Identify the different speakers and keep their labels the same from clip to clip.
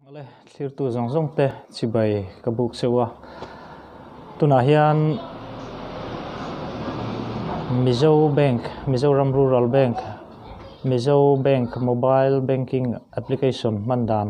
Speaker 1: Awle, thlirtu zawng zawng te chibai ka buk cheu a. Tunah hian Mizo Bank, Mizoram Rural Bank, Mizo Bank Mobile Banking Application hman dan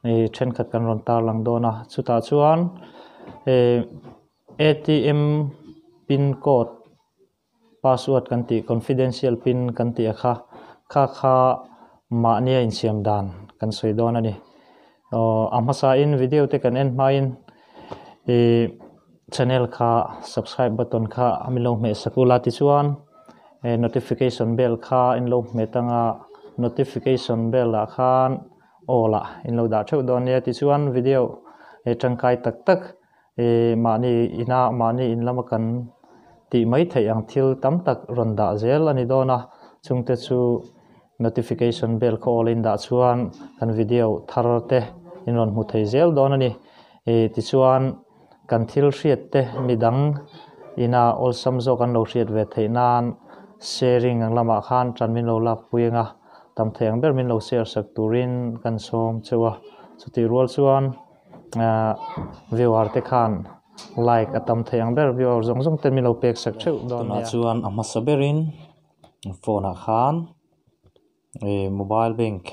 Speaker 1: ih thenkhat kan rawn tarlang dawn a. Chutah chuan ih A_T_M pin code Password kan tih confidential pin kan tih a kha kha kha mahnia insiam dan kan sawi dawn a ni. Aw a hmasain video te kan en hmain ih channel kha subscribe button kha a min lo hmeh sak ula tichuan eh notification bell kha in lo hmet anga notification bell ah khan all ah in lo dah theuh dawn nia tichuan video eh tangkai tak tak Ih mahni ina mahni in lama kan tih mai theih ang thil tam tak rawn dah zel a ni dawn a, chungte chu notification bell khaw awl in dah chuan kan video thar te in rawn hmu thei zel dawn a ni. Ih tichuan kan thil hriat te midang ina awlsam zawk an lo hriat ve theih nan sharing ang lamah khan tan min lo lak pui ang a, tam thei ang ber min lo share sak turin kan sawm cheu a, chutih rual chuan. Ahh viewer te khan like a tam thei ang ber viewer zawng zawng te min lo pek sak theuh dawn nia.
Speaker 2: Tunah chuan a hmasa berin phone ah khan ih mobile bank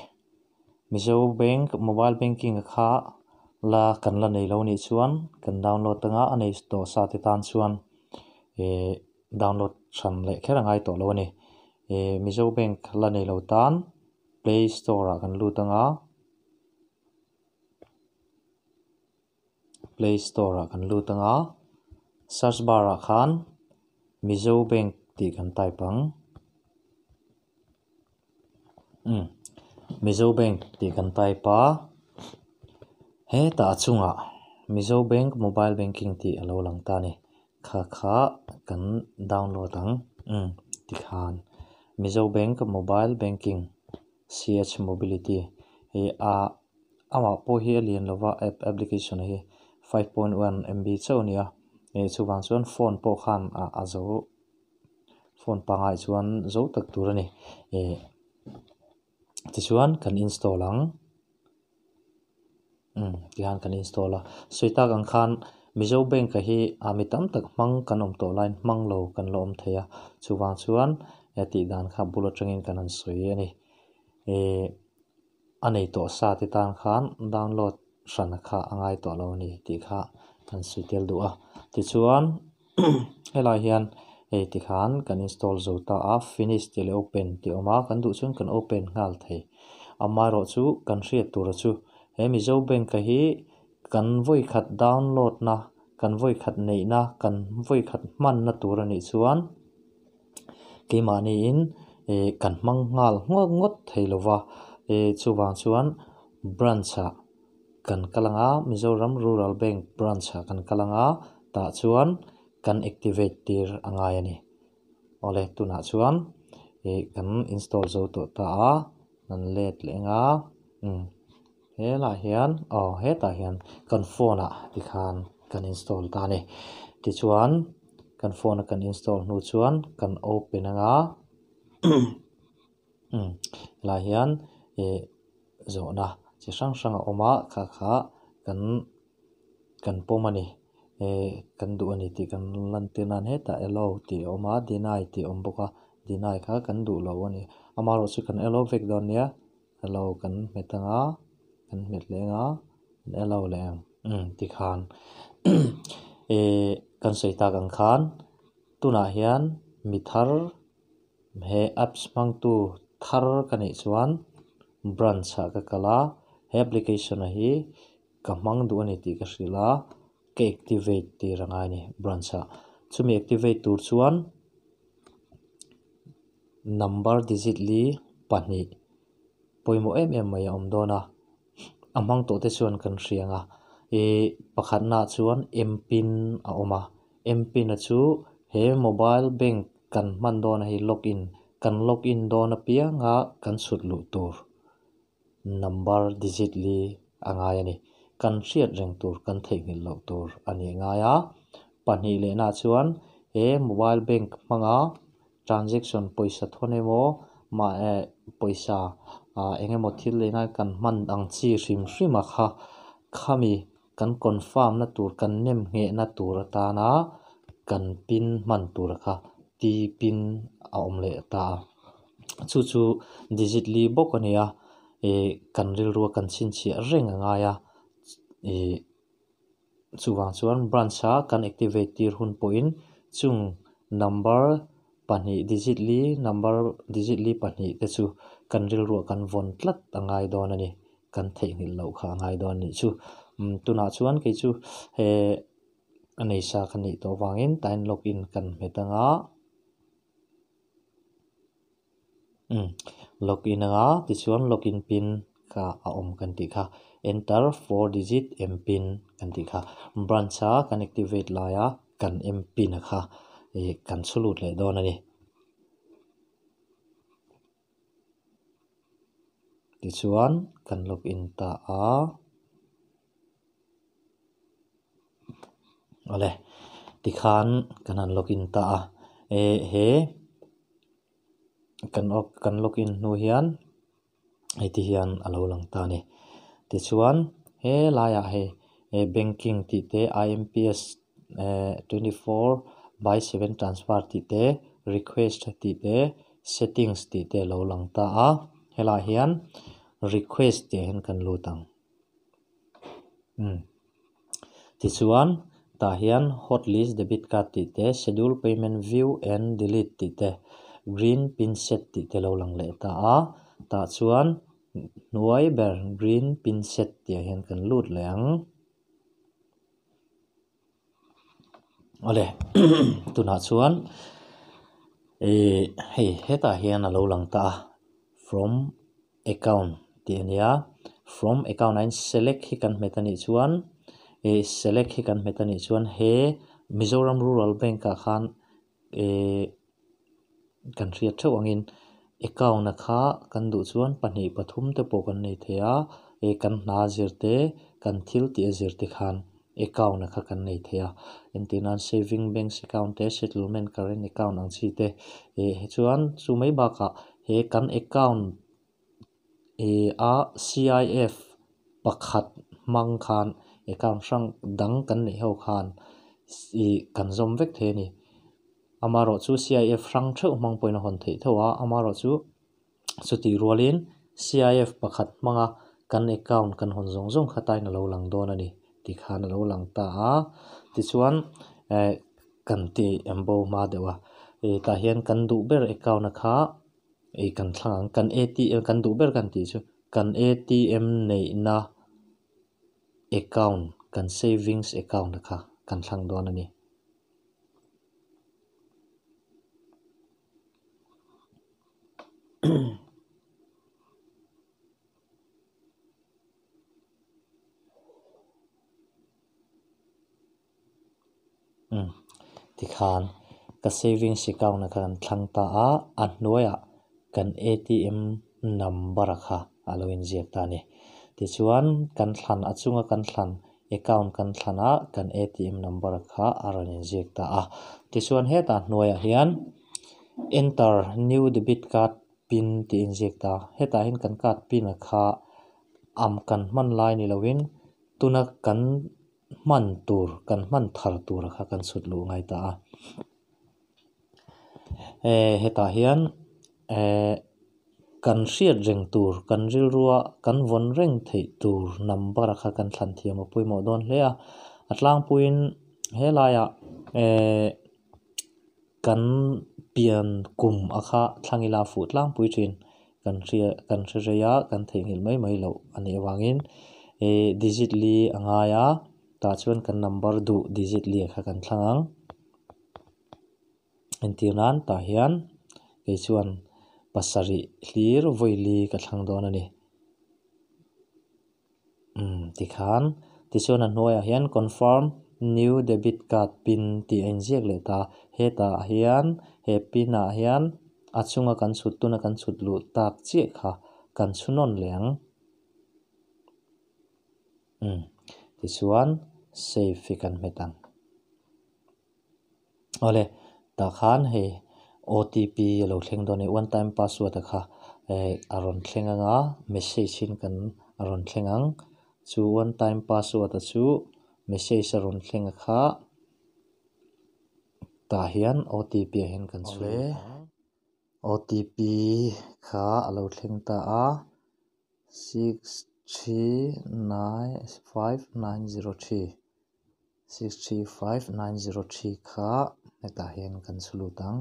Speaker 2: Mizo bank mobile banking kha la kan la nei lo nih chuan kan download anga a nei tawh sa te tan chuan ih download hran leh kher a ngai tawh lo a ni. Ih Mizo bank la nei lo tan play store ah kan lut anga. Play store ah kan lut ang a search bar ah khan Mizo bank tih kan type ang umm Mizo bank tih kan type a hetah a chungah Mizo bank mobile banking tih a lo lang ta a ni kha kha kan download ang umm tikhan Mizo bank mobile banking C_H mobility hi a amah pawh hi a lian lova app application hi 5.1 M_B chauh a ni a ih chuvang chuan phone pawh khan ah a zo phone pangngai chuan zo tak tur a ni ih tichuan kan install ang umm tihian kan install a sawi tak ang khan Mizo bank ah hi ah mi tam tak hmang kan awm tawh laiin hmang lo kan la awm thei a chuvang chuan he tih dan kha bul atangin kan han sawi a ni ih a nei tawh sa te tan khan download hran kha a ngai tawh lo a ni tih kha kan sawi tel duh a tichuan helai hian hei tikhan kan install zo ta a finish tih leh open tih a awm a kan duh chuan kan open nghal thei amaherawhchu kan hriat tura chu he Mizo bank a hi kan vawikhat download na kan vawikhat neihna kan vawikhat hmanna tur a nih chuan keimahniin ih kan hmang nghal ngawt ngawt thei lova ih chuvang chuan branch ah kan kal ang a Mizoram Rural Bank branch ah kan kal ang a tah chuan kan activate tir a ngai a ni awle tunah chuan ih kan install zo tawh ta a kan let leh ang a umm helaiah hian aw hetah hian kan phone ah tikhan kan install ta a ni tichuan kan phone a kan install hnu chuan kan open ang a umm helaiah hian ih zawhna chi hrang hrang a awm a kha kha kan kan pawm a ni eh kan duh a ni tih kan lan tir nan hetah allow tih a awm a deny tih a awm bawk a deny kha kan duh lo a ni amaherawh chu kan allow vek dawn nia allow kan hmet ang a kan hmet leh ang a kan allow leh ang umm tikhan eh kan sawi tak ang khan tunah hian mi thar He apps hmangtu thar ka neih chuan branch ah ka kal a, he application ah hi ka hmang duh a ni tih ka hrilh a, ka activate tir a ngai a ni branch ah. Chumi activate tur chuan number digit li pahnih pawimawh em em mai a awm dawn a, a hmang tawh te chuan kan hria ang a, ih pakhatnaah chuan M pin a awm a, M pin a chu he mobile bank kan hman dawn a hi log in kan log in dawn apianga kan chhut luh tur number digit li a ngai a ni. Kan hriat reng tur kan theihnghilh loh tur a nih ngai a, pahnih lehnaah chuan he mobile bank hmanga transaction pawisa thawn emaw mah eh pawisa. ah eng emaw thil lei nan kan hman ang chi hrim hrim a kha khami kan confirm na tur kan nem ngheh na tur atana kan pin hman tur kha t pin a awm leh ta a chu chu digit li bawk a ni a ih kan rilrua kan chhinchhiah reng a ngai a ih chuvang chuan branch a kan activate tir hun pawhin chung number pahnih digit li number digit li pahnih te chu kan rilruah kan vawn tlat a ngai dawn a ni kan theihnghilh loh kha a ngai dawn a nih chu umm tunah chuan kei chu he a nei sa ka nih tawh avangin tain log in kan hmet anga umm log in anga tichuan log in pin kha a awm kan tih kha enter four digit m pin kan tih kha branch a kan activate laia kan m pin a kha ih kan chhu lut leh dawn a ni. Tichuan kan log in ta a awle tikhan kan han log in ta a eh he kan kan log in hnu hian heti hian a lo lang ta a ni tichuan he laiah hei eh banking tih te I_M_P_S eh 24 by 7 transfer tih te request tih te settings tih te a lo lang ta a helaiah hian request tih ah hian kan lut ang umm tichuan tah hian hot list debit card tih te schedule payment view and delete tih te green pin set tih te a lo lang leh ta a tah chuan hnuai ber green pin set tih ah hian kan lut leh ang. Awle tunah chuan ih hei hetah hian a lo lang ta a from account tih a nia from account ah hian select hi kan hmet a nih chuan ih select hi kan hmet a nih chuan he Mizoram Rural Bank ah khan ih kan hriat theuh angin account a kha kan duh chuan pahnih pathum te pawh kan nei thei a ih kan hna zir te kan thil tih a zir te khan account a kha kan nei thei a entir nan saving banks account te settlement current account ang chi te ih chuan chu mai bakah he kan account ih a C_I_F pakhat hmang khan account hrang dang kan neih ho khan ih kan zawm vek thei a ni. Amaherawh chu C_I_F hrang theuh hmang pawhin a hawn theih tho a, amaherawh chu chutih rualin C_I_F pakhat hmanga kan account kan hawn zawng zawng kha tain a lo lang dawn a ni tih khan a lo lang ta a. Tichuan eh kan ti em bo hma deuh a, ih tah hian kan duh ber account a kha ih kan thlang ang, kan A_T_M kan duh ber kan tih chu kan A_T_M neihna account kan savings account a kha kan thlang dawn a ni. Umm tikhan ka savings account ah khan thlang ta a a hnuaiah kan A_T_M number kha a lo inziak ta a ni tichuan kan thlan a chunga kan thlan account kan thlan a kan A_T_M number kha a rawn inziak ta a tichuan hetah hnuaiah hian enter new debit card pin tih a inziak ta a hetah hian kan card pin a kha am kan hman lai ni lovin tuna kan hman tur kan hman thar tur kha kan chhut luh ngai ta a eh hetah hian eh kan hriat reng tur kan rilrua kan vawn reng theih tur number kha kan thlan thiam a pawimawh dawn hle a a tlangpuiin helaiah eh kan pian kum a kha thlang ila fuh tlangpui thin kan hria kan hre rei a kan theihnghilh mai mai loh a nih avangin ih digit li a ngai a tah chuan kan number duh digit li ah kha kan thlang ang entir nan tah hian kei chuan pasarih hlir vawi li ka thlang dawn a ni. Umm tikhan tichuan a hnuaiah hian confirm new debit card pin tih a inziak leh ta hetah hian he pin ah hian a chunga kan chhut tuna kan chhut luh tak chiah kha kan chhu nawn leh ang umm tichuan save hi kan hmet ang. Awle tah khan hei OTP a lo thleng dawn a ni one time password a kha eh a rawn thleng ang a message in kan a rawn thleng ang chu one time password a chu message a rawn thleng a kha tah hian OTP ah hian kan chhun ang OTP kha a lo thleng ta a 6395 903 635903 kha hetah hian kan chhu lut ang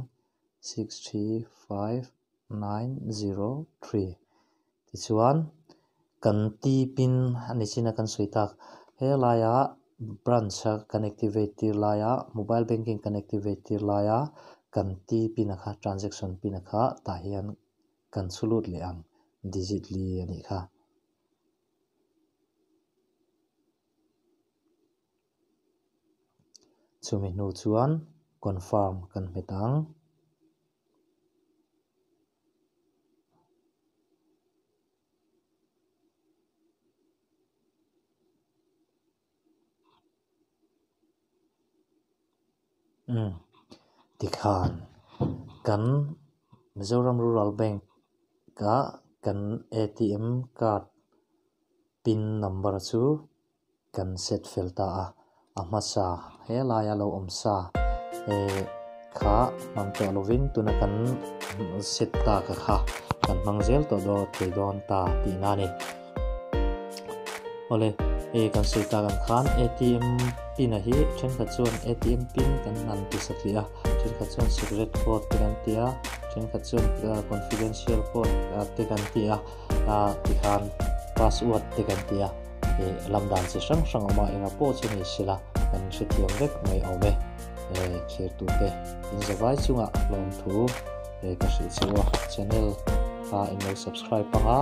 Speaker 2: 635903 tichuan kan T pin a ni chin a kan sawi tak helaia branch a kan activate tir laia mobile banking kan activate tir laia kan T pin a kha transaction pin a kha tah hian kan chhu lut leh ang digit li a nih kha. Chumi hnu chuan confirm kan hmet ang. Umm tikhan kan Mizoram Rural Bank ah kan ATM card pin number chu kan set fel ta a, a hmasa helaia lo awm sa eh kha hmang tawh lovin tuna kan set ta ka kha kan hmang zel tawh dawn thei dawn ta tihna a ni. Awle eh kan sawi tak ang khan ATM pin a hi thenkhat chuan ATM pin kan han ti satliah a, thenkhat chuan secret code te kan ti a, thenkhat chuan confidential code te kan ti a, ah tikhan password te kan ti a. Ih lam dan chi hrang hrang a awm a enga pawh chu ni sela kan hrethiam vek mai awm e eh thlir tute in zavai chungah hlawmthu eh ka hrilh chu a channel a in lo subscribe anga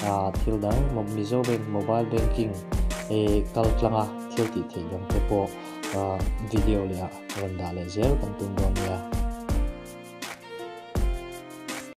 Speaker 2: ah thil dang Mizo bank mobile banking eh kal tlanga thil tih theih dang te pawh ah video leh ah rawn dah leh zel kan tum dawn nia.